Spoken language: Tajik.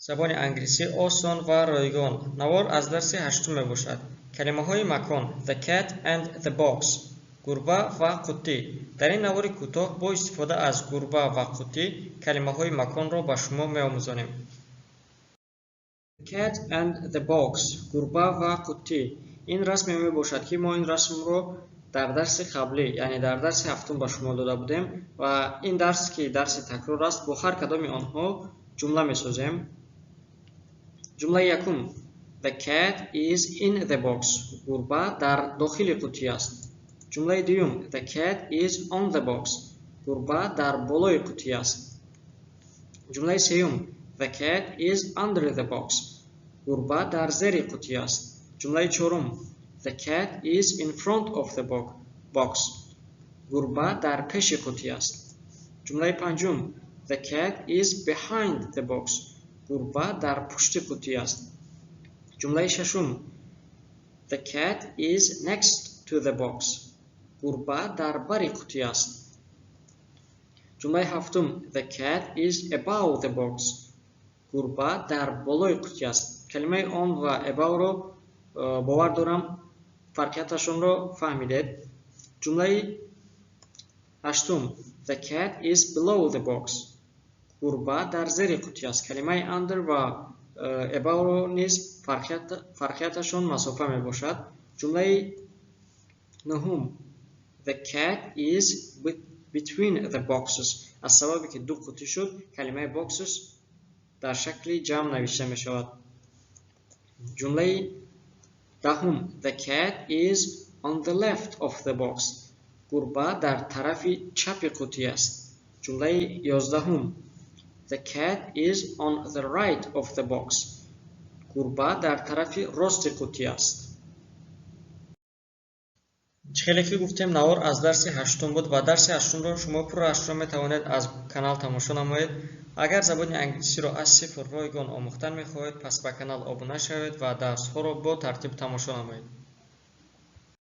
Забони англисӣ осон ва ройгон. Навор аз дарси ҳаштум мебошад. Калимаҳои макон: The cat and the box. Гурба ва қуттӣ. Дар ин навори кӯтоҳ бо истифода аз гурба ва қуттӣ калимаҳои маконро ба шумо меомӯзонем. The cat and the box. Гурба ва қуттӣ. Ин расме мебошад, ки мо ин расмро дар дарси қаблӣ, яъне дар дарси ҳафтум ба шумо дода будем ва ин дарс, ки дарси такрор аст, бо ҳар кадоми онҳо ҷумла месозем. Ҷумлаи якум: The cat is in the box. Гурба дар дохили қуттӣ аст. Ҷумлаи дуюм: The cat is on the box. Гурба дар болои қуттӣ аст. Ҷумлаи сеюм: The cat is under the box. Гурба дар зери қуттӣ аст. Ҷумлаи чорум: The cat is in front of the box. Гурба дар пеши қуттӣ аст. Ҷумлаи панҷум: The cat is behind the box. Гурба дар пушти қуттӣ аст. Ҷумлаи шашум: The cat is next to the box. Гурба дар бари қуттӣ аст. Ҷумлаи ҳафтум: The cat is above the box. Гурба дар болои қуттӣ аст. Калимаи on ва above-ро бовар дорам, фарқияташонро фаҳмидед. Ҷумлаи ҳаштум: The cat is below the box. Гурба дар зери қуттӣ аст. Калимаи under ва above-ро низ фарқияташон масофа мебошад. Ҷумлаи нуҳум: The cat is between the boxes. Аз сабабе ки ду қуттӣ шуд, калимаи boxes дар шакли ҷамъ навишта мешавад. Ҷумлаи даҳум: The cat is on the left of the box. Гурба дар тарафи чапи қуттӣ аст. Ҷумлаи 11-ум: The cat is on the right of the box. Гурба дар тарафи рости қуттӣ аст. Чӣ хеле ки гуфтем, навор аз дарси ҳаштум буд ва дарси ҳаштумро шумо пурраашро метавонед аз канал тамошо намоед. Агар забони англисиро аз сифр ройгон омӯхтан мехоҳед, пас ба канал обуна шавед ва дарсҳоро бо тартиб тамошо намоед.